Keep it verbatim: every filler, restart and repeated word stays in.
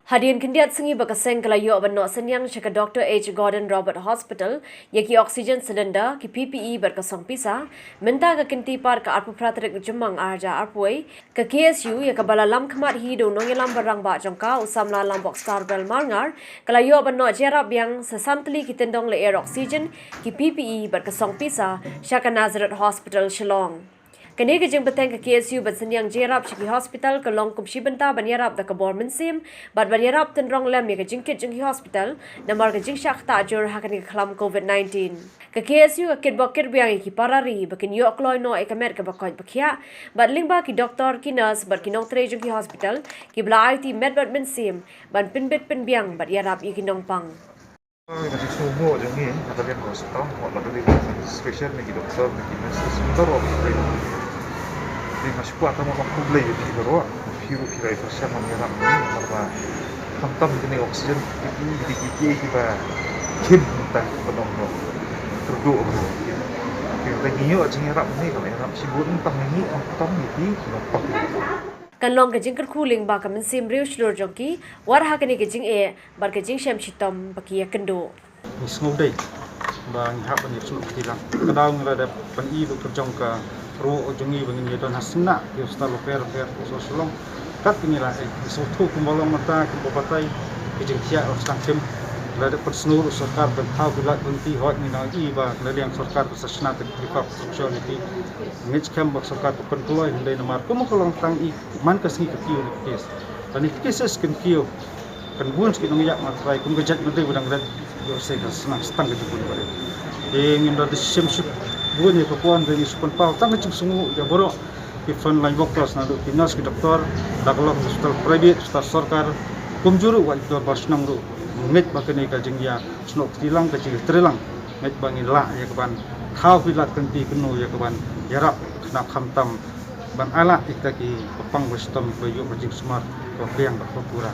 Hadien khyndiat sngi ba ka seng ka la ïoh ban noh synñiang sha ka Doctor H Gordon Roberts Hospital ïa ki oxygen cylinder, ki P P E bad ka song pisa, mynta ka kynti pat ka arphew phra tarik Jymmang ar hajar arphew wei, ka K S U ïa kaba la lam khmat hi da u nongïalam ba rangbah jong ka u samla Lambok Starbell Marngar, ka la ïoh ban noh jingïarap biang sa san tylli ki tyndong lyer oxygen, ki P P E bad ka song pisa sha ka Nazareth Hospital Shillong. Kane ka jingbteng ka K S U ban synñiang jingïarap sha ki hospital ka long kum shi bynta ban ïarap da ka bor mynsiem bad ban ïarap tynrong lem ïa ka jingkit jong ki hospital namar ka jingshah ktah jur ha kane ka khlam COVID nineteen. Ka K S U ka kitbok kitbiang ïa ki para ri ba kin ïoh kloi noh ïa ka met kaba koit ba khiah bad lyngba ki doktor, ki nurse bad ki nongtrei jong ki hospital kiba la aiti met bad mynsiem ban pynbit pynbiang bad ïarap ïa ki nongpang. Ka jingsngewnguh jong ngi na ka liang ka hospital, wat la ka dei special na ki doktor, na ki nurses, baroh ki trei. Te nga sngewbha tang ban khublei ïa phi baroh, phi ruh phi la ïa pyrshang ban ïarap ngi, namar ba khamtam kine oxygen, ki ki ki ki kiba khim mynta ki ba nong nong kyrduh ba nong khim. Te ngi ïoh jingïarap ngi, ka la ïarap shibun tang ngi, khamtam ïa ki ki nongpang. Kan long ka jingkyrkhu lyngba ka mynsiem riewshlur jong ki wat ha kane ka jingeh bad ka jingshem shitom ba ki ïakynduh. Ngi sngewdei ba ngi hap ban ïasnoh kti lang. Ka daw ngi la dep pyni ba ka jong ka ruh jong ngi ba ngin ïa don ha sna ki hospital bapher bapher ka sor Shillong. Kat ngi la ei ngi sngewthuh kumba long mynta kumba batai ki jingthiah la sdang khim. La dep pynsngew ruh sorkar ban thaw ki lad ban ti hoi ngi nang i ba la liang sorkar ba sa shna te ki pap sukshon ïa ki. Ngeit skhem ba sorkar ka pynkloi hynrei namar kumba ka long tang i man ka sngi ka kiew ne ka kes. Lane ka kes kin kiew. Kan bun sha ki nongïaid ma trai kum ka jait ma dei ba dang ret ïoh se ka snam stang ka jingpun ba dei. Te ngim da shim ship bun ïa ka pon ba ngi shu pynpaw tang ka jingsngewnguh ïa baroh ki frontline workers naduh ki nurse ki doktor da ka long hospital private hospital sorkar kumjuh ruh wat ki dorbar shnong ruh ngeit ba kane ka jingïasnoh kti lang ka jingïatreilang ngeit ba ngi lah ïa ka ban thaw ki lad kynti kynnoh ïa ka ban ïarap khnang khamtam ban ai lad ïa kita ki ba pang ba shitom ba ïoh ka jingsumar ba biang ba pura.